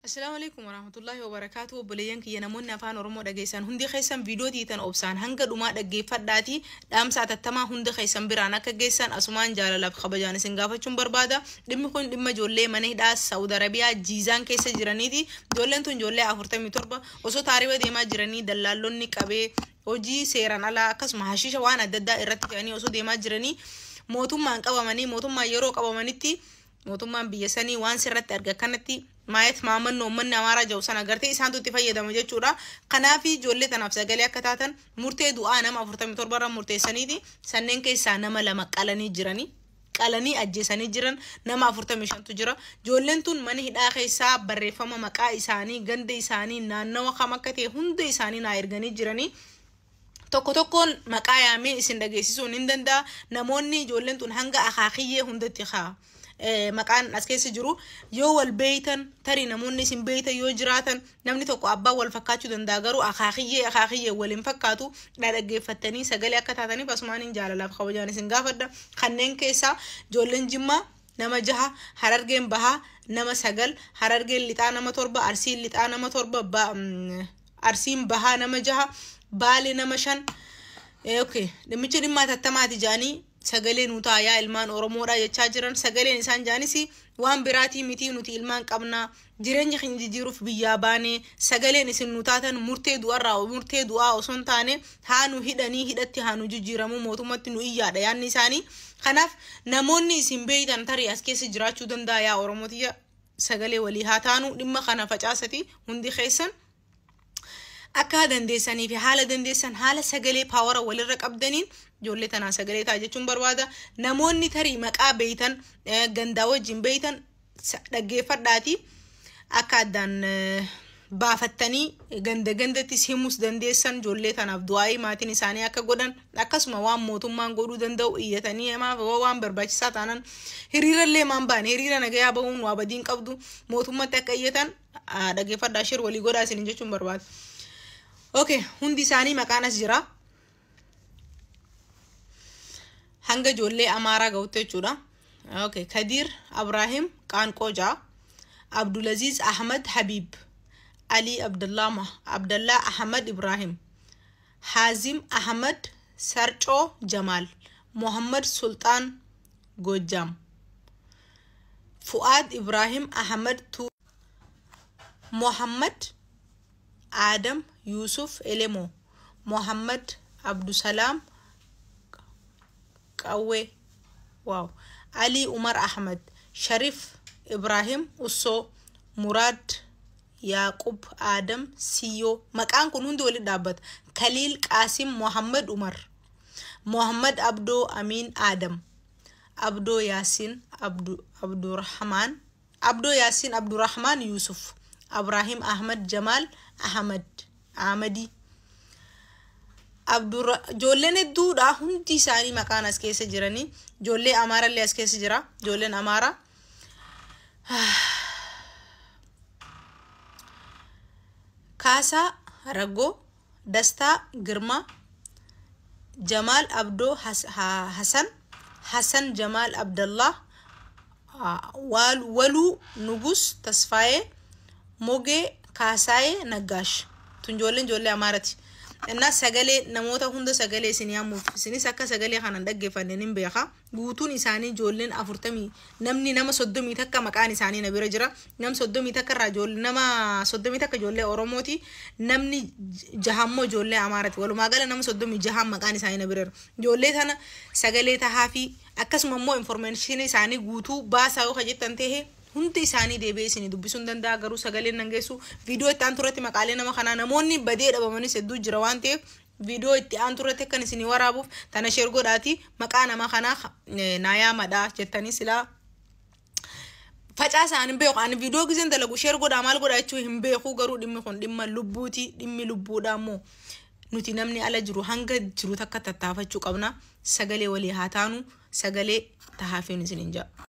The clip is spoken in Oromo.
Assalaamu alaikum warahmatullahi wabarakaatu. Obboleeyyan kiyya, namoonni afaan Oromoo dhageessan hundi keessan, viidiyoo tiitan obsaan hanga dhumaa dhaggeeffadhaati dhaamsa atattamaa hunda keessan biraan akka geessan asumaan jaalalaaf kabajaan isin gaafachuun barbaada. Dhimmi kun dhimma ijoollee mana hidhaa Saawud Arabiyaa Jiizaan keessa jiraniiti. Ijoolleen tun ijoollee 47 osoo taariba deemaa jiranii dallaallonni qabee hojii seeraan alaa akkasuma hashiisha waan adda addaa irratti fe'anii osoo deemaa jiranii mootummaan qabamanii, mootummaan yeroo qabamanitti mootummaan biyya sanii waan sirratti arga kanatti maayet maamannoo uummanni Amaaraa jiru sana agartee isaantu itti fayyadama jechuudha. Kanaaf ijoollee tanaaf sagalee akka taatan murtee du'aa nama 47 irra murteessaniiti. Sanneen keessaa nama 2 qalanii jiranii. Qalanii ajjeesanii jiran, nama 45tu jira. Ijoolleen tun mana hidhaa keessaa barreeffama maqaa isaanii, ganda isaanii, naannawa kam akka ta'e hunda isaanii naa erganii jiranii. Tokko tokkoon maqaa yaamee isin dhageessisuun hin danda'a. Namoonni ijoolleen tun hanga akaakiyyee hundatti haa. Maqaan as keessa jiru yoo wal beeytan, tarii namoonni isin beeytan yoo jiraatan, namni tokko abbaa wal fakkaachuu danda'a, garuu akaakiyyee akaakiyyee wal hin fakkaatu. Dhaggeeffattanii sagalee akka taataniif asumaan jaalalaaf kabajaan isin gaafadha. Kanneen keessaa ijoolleen Jimmaa nama 6, Harargeen Bahaa nama 9, Harargeen Lixaa nama 7, Arsiin Lixaa nama 7, Arsiin Bahaa nama 6, Baale nama 5. Okay, dhimmichi dhimma atattamaati jedhanii sagalee nu ta'a yaa ilmaan Oromoodha jechaa jiran. Sagaleen isaan jaanis waan biraatii miti, nuti ilmaan qabnaa, jireenya keenya jijjiiruuf biyyaa baanee, sagaleen isin nu taatan murtee du'arraa murtee du'aa osoo hin taane haa nu hidhanii hidhatti haa nu jijjiiramuu, mootummatti nu iyyaadha yaanni isaanii. Kanaaf namoonni isin beeytan tarii as keessa jiraachuu danda'a. Yaa Oromotiyya, sagalee walii haa taanu. Dhimma kana facaasati hundi keessan akka dandeessanii fi haala dandeessan, haala sagalee power walirra qabdaniin ijoollee tanaa sagalee ta'a jechuun barbaada. Namoonni tarii maqaa beeytan, gandaa wajjin beeytan, dhaggeeffadhaati akka addaan baafattanii ganda gandattis himus dandeessan, ijoollee tanaaf du'aa'ii maatiin isaanii akka godhan, akkasuma waan mootummaan godhuu danda'u iyyatanii maaf waan barbaachisaa taanan hiriirallee maan baane, hiriira nagayaa bahuun waa badiin qabdu, mootummatti akka iyyatan dhaggeeffadhaa, share walii godhaa isin jechuun barbaada. Okay, hundi isaanii maqaan as jira. Hanga ijoollee Amaaraa gahutti jechuudha. Okay, Kadir Abrahim Qaanqoo ja'a. Abdulaziz Ahmad Habib. Ali Abdullah Abdullah Ahmad Ibrahim. Hazim Ahmad Sarcoo Jamal. Muhammad Sultan Gojam. Fuad Ibrahim Ahmad Tu. Muhammad Adam Yusuf Elemo. Muhammad Abdusalam Qawwe. Wow. Ali Umar Ahmad. Sharif Ibrahim Usso. Murad Yaqub Adam Siyo. Maqaan kun hundi walitti dhaabbata. Khalil Qasim Muhammad Umar. Muhammad Abdo Amin Adam. Abdo Yasin Abdu Abdurrahman. Abdo Yasin Abdurrahman Yusuf. Abrahim Ahmad Jamal Ahmad Ahmadi. Ijoolleen hedduudha, hundi isaanii maqaan as keessa jiranii. Ijoollee Amaarallee as keessa jira. Ijoolleen Amaaraa. Kaasaa Raggoo, Dastaa Girmaa, Jamaal Abdoo Hasan, Hasan Jamaal Abdallah, Waluu Nugus Tasfaayee, Mogee Kaasaayee Naggaash. Tun ijoolleen ijoollee Amaarati. Innaa sagalee namoota hunda sagalee isin yaamuuf isinis akka sagalee kanan dhaggeeffanne nin beeka. Guutuun isaanii ijoolleen 40, namni nama 31 maqaan isaanii na bira jira. Nam 31 irraa ijoollee nama 31 ijoollee Oromooti. Namni jahammoo ijoollee Amaarati. Walumaa gala nama 36 maqaan isaanii na bira jira. Ijoollee tana sagalee tahaa fi akkasuma immoo information isaanii guutuu baasaa yoo jettan ta'e, hundi isaanii deebi'ee isinii dubbisuu hin danda'a, garuu sagaleen nan geessu. Viidiyoo itti aantu irratti maqaalee nama kanaa, namoonni badee dhabamanis hedduu jira waan ta'eef, viidiyoo itti aantu irratti akkan isinii waraabuuf tana share godhaati maqaa nama kanaa naa yaamadha jettanii silaa facaasa. Ani beeku, ani viidiyoo giseen dalagu share godhaa maal godhaa jechuu hin beeku, garuu dhimmi kun dhimma lubbuuti. Dhimmi lubbuudha immoo nuti namni ala jiru hanga jiru takka tattaafachuu qabna. Sagalee walii haa taanu, sagalee tahaafiin isiniin jedha.